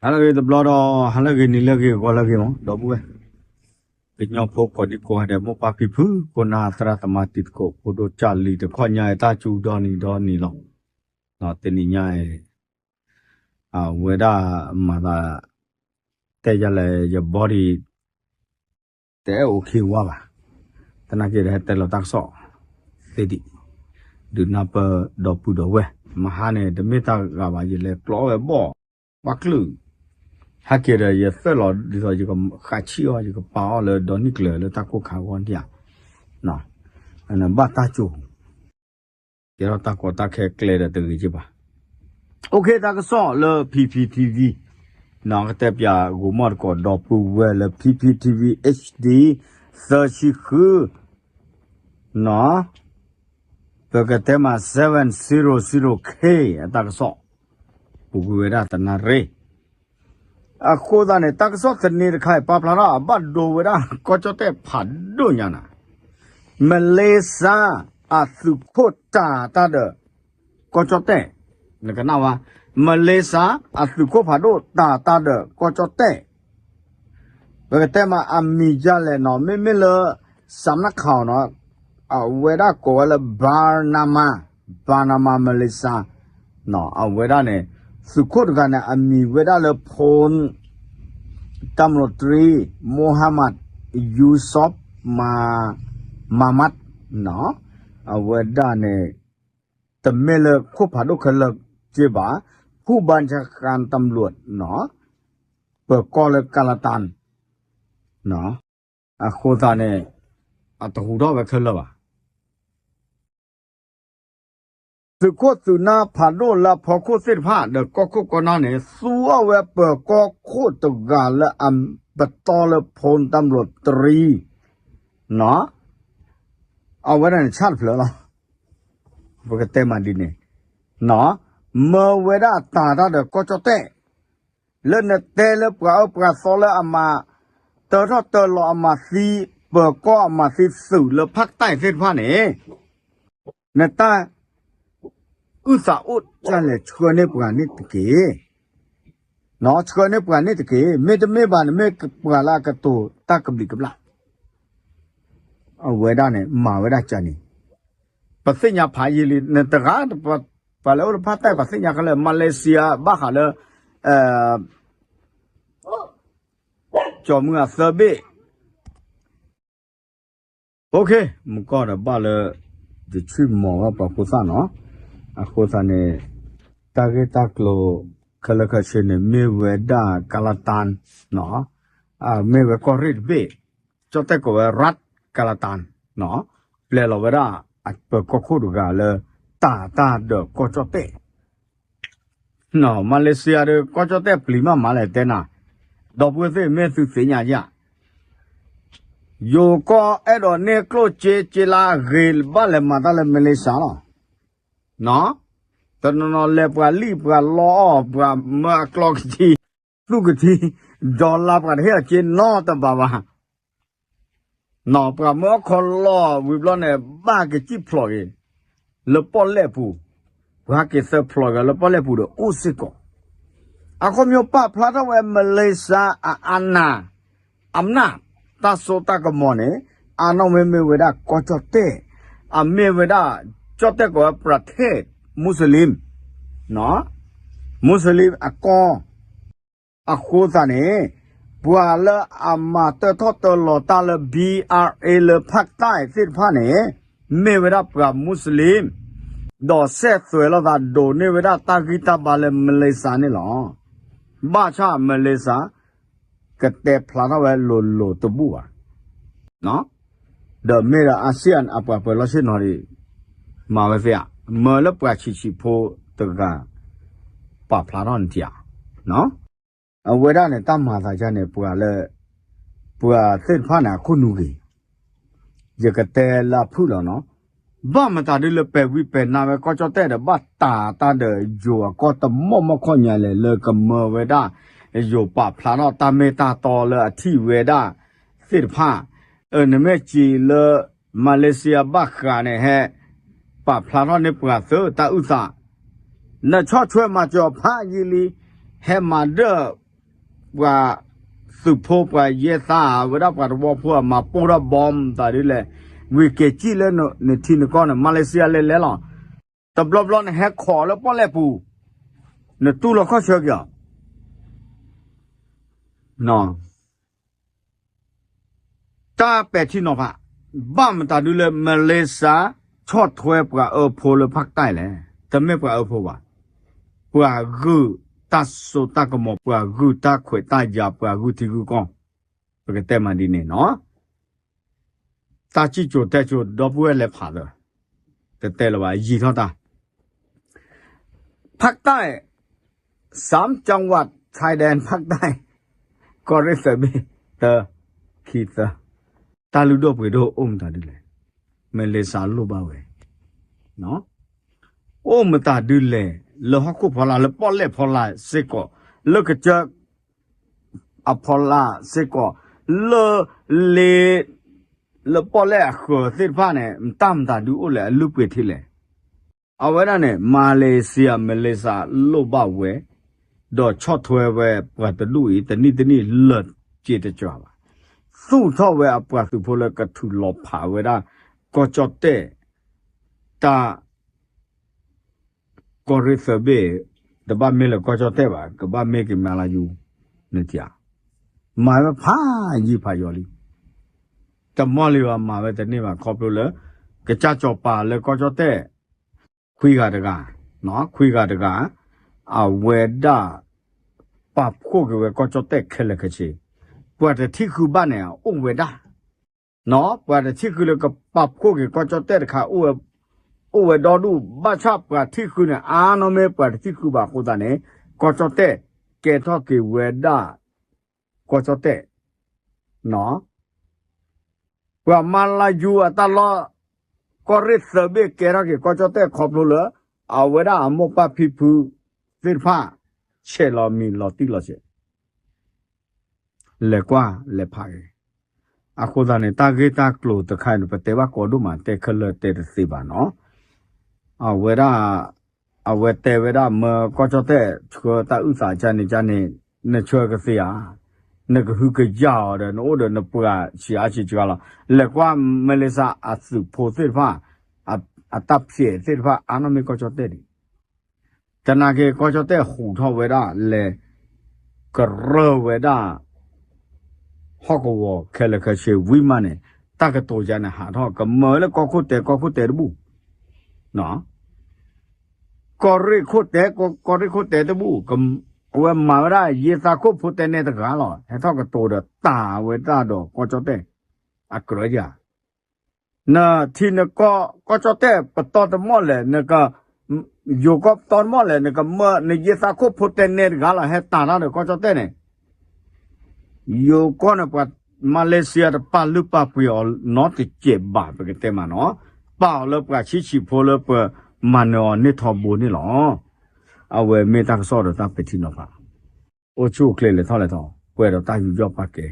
ဟါလၢအဂ့ၤတဘျီဒီး ဟါလၢအဂ့ၤ နံၤလၢအဂ့ၤ ဂီၤလၢအဂ့ၤမး ဒီပုၢ်ဝဲၢ် ကညီဖိကိးဒံကိးဂၤဒဲး မိၢ်ပၢ်ဖံဖု ခိၣ်နၢ်သရၣ်သမါတံၤသကိး ဖိဒိၣ်ကၢ်လံၤတခီညါအံၤ တၢ်စူၤဒီနံၤဒီနံၤလီၤ. တနံၤညါအံၤ အဝဲဒၣ်မၤသး တဲယၤလဲၣ် ယ body တအဲၣ် okay ဝါဘၣ်. သနာ်က့ဒီး ဟဲတဲလီၤတၢ်ကစီၣ်သ့ဒံး ဒုးနၢ်ပၢၢ်ဒီပုၢ်ဒီဝဲၢ် မဟါန့ၣ် တမ့ၢ်တၢ်ဂၤဘၣ် ယလဲၤကျီဝဲဘီၣ် ပှၤကလုာ် ဟဲက့ၤဒီး ယသၢၣ်လီၤဒ်သိး ယကဃးဆံၣ်အီၤ ယကပာ်အီၤလၢဒီနံၣ်ကျၢၤလၢတၢ်ကိၢ်ခါအဂီၢ်ဒံးဧါ. ဘၣ်တၢ်ကိၢ် ကဲထီၣ်တၢ်ကီတၢ်ခဲကျဲဒီးတဂ့ၤက့ဘၣ်. Okay တၢ်ကစီၣ်လၢ P P T V နီၢ် ကတဲပၠးဂိၤမီၣ်တကိးဒီပုၢ်ဝဲၢ်လၢ P P T V H D သၢဆံဃု နီၢ် ပကတဲမး seven zero zero K အတၢ်ကစီၣ် ပူၤကွံာ်ဝဲဒၣ်တနၣ်ရံၣ် အဃိသတးန့ၣ် တၢ်ကစီၣ်သန့တခါအံၤ ပာ်ဖျါထီၣ်အဘၣ်ဒိဝဲဒၣ် ကီၢ်ကၠီၣ်တဲၣ်ဖးဒိၣ်ညါနၤ, မလ့ၡါ အသုးခိၣ်တၤတၢ်ဒီး ကီၢ်ကၠီၣ်တဲၣ်, နကနၣ်ဝဲ, မလ့ၡါ အသုးခိၣ်ဖးဒိၣ်တၤတၢ်ဒီးကီၢ်ကၠီၣ်တဲၣ်, ပကတဲမးအမံၤဒ်လဲၣ်နီၤ, မ့မ့ၢ်လၢ စၣ်နၢ်ခီနီၤ အဝဲဒၣ်ကိးဝဲလၢ Bernama, Bernama Malaysia နီၤ, အဝဲဒၣ်န့ၣ် သုးခိၣ်တဂၤန့ၣ် အမံၤဝဲဒၣ်လၢ ဖိ တၢ်မလိၣ်တရံ Muhammad Yusof Ma, Mamat နီၤ, အဝဲဒၣ်န့ၣ် တမ့ၢ်လၢခိၣ်ဖးဒိၣ်ခဲလၢာ်က့ဘၣ်, ဖူၣ်ဘၣ်ဆၣ်ဃၣ်တၢ်မလိၣ်နီၤ, ပၢၤကီၢ်လၢကၤလတၢ် နီၤ, အဃိသတးန့ၣ် အတဟူးထီၣ်ဝဲခဲလၢာ်ဘၣ်. သုးခိၣ်သုးနၢ်ဖးဒိၣ်လၢအဖီခိၣ်သ့ၣ်တဖၣ် ဒီးကီၢ်ခိၣ်ကီၢ်နၢ်န့ၣ် သူအီၣ်ဝဲပၢၤကီၢ်ခိၣ်တဂၤလၢအပတီၢ်လၢ ဖိတၢ်မလိၣ်တရံ နီၤ, အဝဲဒၣ်န့ၣ်ဆၣ်တဖျၢၣ်လီၤ. ပကတဲမးဒ်န့ၣ်, နီၤ, မၢဝဲဒၣ်တၤတၢ်ဒီးကီၢ်ကၠီၣ်တဲၣ် လၢနတဲလၢပှၤအၢပှၤသီလၢအမၤ တၢထီၣ်တၢလီၤအမၤသံ ပၢၤကီၢ်အမၤသံသုးလၢဖးကတၢ်သ့ၣ်တဖၣ်န့ၣ်, နတၢ် အုၣ်သးအိၣ်ဒ်လဲၣ် ဆှၢန့ၢ်ပှၤန့ၣ်တက့ၢ်. နီၤ, ဆှၢန့ၢ်ပှၤန့ၣ်တက့ၢ်. မ့တမ့ၢ်ဘၣ်န့ၣ် မ့ၢ်ပှၤလၢအကတိၤတၢ်ကဘျံးကဘျၣ် အဝဲဒၣ်န့ၣ် မၤဝဲဒၣ်ကန့ၣ်, ပသ့ၣ်ညါဖးယံာ်လံ, နတဂၤ ပှၤလၢအိၣ်လၢဖးကတၢ် ပှၤသ့ၣ်ညါခဲလၢာ်, မလ့ၡါ ဘၣ်ဃးလၢ ကၠီၤမုၢ်အသၢဘ့ၣ် မုၢ်ကီၢ်ဒီးဘၣ်လၢ တဆံၣ်မီၤဝဲပှၤဖိသၣ်နီၤ, အဃိသတးန့ၣ် တၢ်ဂ့ၢ်တၢ်ကျိၤ ခဲလၢာ်ခဲဆ့န့ၣ် မ့ၢ်ဝဲဒၣ်ကၤလတၢ်, မ့ၢ်ဝဲကီၢ်ရ့ၣ်တဘ့ၣ်, ကၠီၣ်တဲၣ်ကိးဝဲ ရၢတ်ၣ်ကၤလတၢ်, ပျဲလီၤဝဲဒၣ် အပၢၤကီၢ်ခိၣ်တဂၤလၢ တၤတၢ်ဒီးကီၢ်ကၠီၣ်တဲၣ် နီၤ, မလ့ၡါဒီးကီၢ်ကၠီၣ်တဲၣ်ပျံၤမးမးလဲၣ်တဲနၤ, ဒီပုၢ်ဝဲၢ်သ့ၣ်မ့ၢ်သုသ့ၣ်ညါယၤ, ယိၤကီၢ်အဲၣ်ဒိးန့ၢ်ကျိၣ်စ့စ့လၢအဂ့ၤဘၣ်လဲၤမၤတၢ်လၢမလ့ၡါလီၤ, နီၤ, တနီၤနီၤလဲၤပှၤလံၣ်ပှၤလီအီၣ် ပှၤမၢအကျီကထံ သူၣ်ကထံ ဒီလါပှၤတဟ့ၣ်အီၤစ့နီတဘးဘၣ် နီၤ, ပှၤမၢအီၣ်ခီလီၤဝံၤဘျီန့ၣ် ဘၣ်ကစံၣ်ဖျိးက့ၤ လၢပီၣ်လဲၣ်ပူၤ, ပှၤဟဲက့ၤသၢဖျိးက့ၤလၢပီၣ်လဲၣ်ပူၤဒီးအိၣ်စ့ၢ်ကီး, အခီပညီပာ်ဖျါထီၣ်ဝဲ မလ့ၡါ အအနၢ် အမနၢ် တၢ်စိတၢ်ကမီၤန့ၣ် အနီၢ်မ့ၢ်မ့ၢ်ဝဲဒၣ်ကီၢ်ကၠီၣ်တဲၣ်, အမ့ၢ်ဝဲဒၣ် ကၠီၣ်တဲၣ်ကိးဝဲ ပရထ့ၣ် မူစလ့ၣ်, မူစလ့ၣ်အကီၢ် အဃိသတးန့ၣ် ပှၤလၢအမၤတၢထီၣ်တၢလီၤတၢ်လၢ B R A လၢဖးကတၢ်သ့ၣ်တဖၣ်န့ၣ် မ့ၢ်ဝဲဒၣ်ပှၤမူစလ့ၣ်, ဒီးစဲသွဲၣ်လိာ်သးဒိးန့ၢ်ဝဲဒၣ်တၢ်ဂံၢ်တၢ်ဘါလၢမလ့ၡါန့ၣ်လီၤ. ဘၣ်ဆၣ်မလ့ၡါ ကတဲဖျါထီၣ်ဝဲလိၤလိၤတဘူၣ်ဘၣ် ဒီးမ့ၢ်ဒီး ASEAN အပှၤပၢၤလီၢ်ဆ့ၣ်နီၤဒံး မၤဝဲသ့ဧါ, မၢလၢပှၤဆံးဆံးဖိတဂၤ ပာ်ဖျါထီၣ်န့ၣ်ဧါ. အဝဲဒၣ်န့ၣ် တၢ်မၤသးဒ်န့ၣ် ပှၤလၢ ပှၤသ့ၣ်တဖၣ်န့ၣ် အခိၣ်နူာ်ဂ့ၤ, ယကတဲလၢအဖုၣ်လီၤနီၤ, ဘၣ်မတၤဒ်လၢပဲာ်ဝံပဲာ်နါဝဲကီၢ်ကၠီၣ်တဲၣ်ဒီး ဘၣ်တၤတၢ်ဒီးယိၤအကီၢ်တမီၢ်မီၢ်ခီညါလဲၣ် လၢကမၢဝဲဒၣ် ယိၤပာ်ဖျါထီၣ်တၢ်မ့ၢ်တၢ်တီလၢအထံၣ်ဝဲဒၣ်သ့ၣ်တဖၣ်, နမ့ၢ်စံးလၢ မလ့ၡါဘၣ်ဃးန့ၣ် ဟဲပာ်ဖျါထီၣ်န့ၢ်ပှၤသုးတၢ်အုၣ်သး, နဆီၣ်ထွဲမၤစၢၤဖးယံာ်လံ, ဟဲမၤဒၢၣ် ပှၤသုးဖိပှၤယဲၢ်သး အဝဲဒၣ်ပှၤတဝီဖိအမၤပိၢ်ထီၣ်ဘီမတၤဒ်လဲၣ်, ဝံၤက့ၤစံၣ်လၢနထံနကီၢ်န့ၣ် မၤလ့းစံယါလဲၤလဲၤလီၤ. တဘျီဘျီနဟဲခိးလၢပီၣ်လဲၣ်ပူၤ, နတူၢ်လိာ်ခီၣ်ဆၢက့ၤအီၤ တၢ်ပဲာ်ထံနီၤဖး, ဘၣ်မတၤဒုလဲၣ် မလ့ၤစး ဆီၣ်ထွဲပှၤအၢဖိလၢဖးကတၢ်လဲၣ်, တမ့ၢ်ပှၤအၢဖိဘၣ်. ပှၤဂုာ်တၢ်စိတၢ်ကမီၤ, ပှၤဂုာ်တၢ်ခွဲးတၢ်ယာ်, ပှၤဂုာ်ထံဂုာ်ကီၢ်, ပကတဲမးဒ်န့ၣ်နီၤ. တၢ်စံၣ်စိၤတဲစိၤ ဒီပုၢ်ဝဲၢ်လဲၤဖးသၢ, တတဲလၢၤဘၣ် ယံာ်ထီၣ်တၢ် ဖးကတၢ် สามจังหวัดชายแดนภาคใต้ ကီၢ်ရ့ၣ်သၢဘ့ၣ် တၢ ခံသၢ, တၢ်လုၢ်ဒိၣ်ပှ့ၤဒိၣ်အိၣ်မတၤဒုလဲၣ်, မလ့ၤစးလိၣ်ဘၣ်ဝဲ, အိၣ်မတၤဒုလဲၣ်, လၢဟီၣ်ခိၣ်ဖီလာ် လၢပီၣ်လဲၣ်ဖီလာ်စ့ၢ်ကီး, လၢကစၢၢ်အဖီလာ်စ့ၢ်ကီး, လၢလ့ လၢပီၣ်လဲၣ်အဃၢၤသ့ၣ်တဖၣ်န့ၣ် မတၢ်မတၤဒုအိၣ်လဲၣ် အလုၢ်ပှ့ၤထံလဲၣ်. အဝဲဒၣ်န့ၣ် မၤလ့းစံယါ မလ့ၤစးလိၣ်ဘၣ်ဝဲ, ဒီးဆီၣ်ထွဲဝဲပှၤတဒူၣ်အံၤ တနံၣ်တနံၣ်လၢာ်စ့တစှၤဘၣ်. သူၣ်ထီၣ်ဝဲအပှၤသုးဖိလၢကထုးလီၤဖးဝဲဒၣ် ကီၢ်ကၠီၣ်တဲၣ် တၢ် ကီၢ်ရ့ၣ်သၢဘ့ၣ်, တဘၣ်မ့ၢ်လၢကီၢ်ကၠီၣ်တဲၣ်ဘၣ်, ကဘၣ်မ့ၢ်က့ၤမၤလၤယူၤ, နတၢ်, မၤဝဲဖးယံာ်ဖးယီၤလံ. တမီၢ်လံဘၣ် မၤဝဲတန့ၢ်ဘၣ် ခီဖျိလၢ ကစၢ်စီၤပၤလၢကီၢ်ကၠီၣ်တဲၣ် ခွံဂၤတဂၤ, ခွံဂၤတဂၤ, အဝဲဒၣ် ပာ်ဖှိၣ်က့ၤဝဲကီၢ်ကၠီၣ်တဲၣ်ခဲလၢာ်ခဲဆ့, ပှၤတထံၣ်ဃုာ်ဘၣ်န့ၣ် အိၣ်ဝဲဒၣ် ပှၤတထံၣ်ဃုာ်လၢကပာ်ဖှိၣ်က့ၤကီၢ်ကၠီၣ်တဲၣ်တခါ အိၣ်ဝဲဒီဒူၣ်, ဘၣ်ဆၣ်ပှၤထံၣ်ဃုာ်န့ၣ် အါနီၢ်မ့ၢ်ပှၤတထံၣ်ဃုာ်ဘၣ်အဃိသတးန့ၣ် ကီၢ်ကၠီၣ်တဲၣ်ကဲထီၣ်က့ၤဝဲဒၣ် ကီၢ်ကၠီၣ်တဲၣ် ပှၤမၤလၤယူၤအတၢ်လီၢ် ကီၢ်ရ့ၣ်သၢဘ့ၣ်ကဲထီၣ်က့ၤကီၢ်ကၠီၣ်တဲၣ်ခီဖျိလၢ အဝဲဒၣ်အမိၢ်ပၢ်ဖံဖုသ့ၣ်တဖၣ် ဆဲးလီၤမံၤလီၤတံၢ်လီၤဆဲး လဲၤကွၢ်လဲၤဖးက့ၤ. အဃိသတးန့ၣ် တၢ်ဂ့ၢ်တၢ်ကျိၤတခါန့ၣ် ပတဲဘၣ်ကိးဒိၣ်မး တဲခဲလၢာ်တဲတသ့ဘၣ်နီၤ. အဝဲဒၣ် အဝဲတဲဝဲဒၣ် မၢကီၢ်ကၠီၣ်တဲၣ် ဆှၢတၢ်အုၣ်သးကန့ၣ်ကန့ၣ် နဆှၢကသ့ဧါ. နကဟုကယာ်အီၤဒီး နအိၣ်ဒီးနပှၤဆံးအါဆံးစှၤလီၤ. လဲၤကွၢ်မလ့ၤစးအသုးဖိသ့ၣ်တဖၣ် အတၢ်ဖျဲးသ့ၣ်တဖၣ် အါနီၢ်မ့ၢ်ကီၢ်ကၠီၣ်တဲၣ်ဒံး တနာ်က့ၤ ကီၢ်ကၠီၣ်တဲၣ်ဟူးထီၣ်ဝဲဒၣ်လဲၤ ကရၢဝဲဒၣ် ဟီၣ်ကဝီၤခဲလၢာ်ခဲဆ့ဝံၤမးန့ၣ် တၢ်ကတိၤယါန့ၣ် ဟးထီၣ်ကမၢလၢကီၢ်ခိၣ်တဲာ် ကီၢ်ခိၣ်တဲာ်တဘူၣ်, ကီၢ်ရ့ၣ်ခိၣ်တဲာ် ကီၢ်ရ့ၣ်ခိၣ်တဲာ်တဘူၣ်, အဝဲမၤဝဲဒၣ် ယ့သးခိၣ်ဖိတဲနဲတဂၤလီၤ. ဟဲထီၣ်ကတိၤဒီးတၢ်ဝဲဒၣ်ဒီးကီၢ်ကၠီၣ်တဲၣ် အကြၢးယၤ နထံနကီၢ် ကီၢ်ကၠီၣ်တဲၣ်ပတီၢ်တမီၢ်လဲၣ် နက ယိၤကီၢ်ပတီၢ်တမီၢ်လဲၣ် နကမၢ နယ့သးခိၣ်ဖိတဲနဲတဂၤလီၤ ဟဲတၢ်တၢ်ဒီးကီၢ်ကၠီၣ်တဲၣ်န့ၣ် ယိၤကီၢ်န့ၣ် ပှၤမၤလ့းစံယါတပာ်လုၢ်ပာ်ပှ့ၤအီၤနီတစဲးဘၣ် ပကတဲမးနီၤ, ပာ်အီၤလၢပှၤဆံးဆံးဖိလၢပမၤနၢၤအီၤန့ၢ်ထီဘိန့ၣ်လီၤ. အဝဲမ့ၢ်တၢ်ကစီၣ်ဒီးတၢ်ပဲာ်ထံနီၤဖး အိၣ်ဆူၣ်အိၣ်ချ့လဲၤထီၣ်လဲၤထီၣ် ပှဲၤဒီးတၢ်ယူးယီၣ်ပာ်ကဲ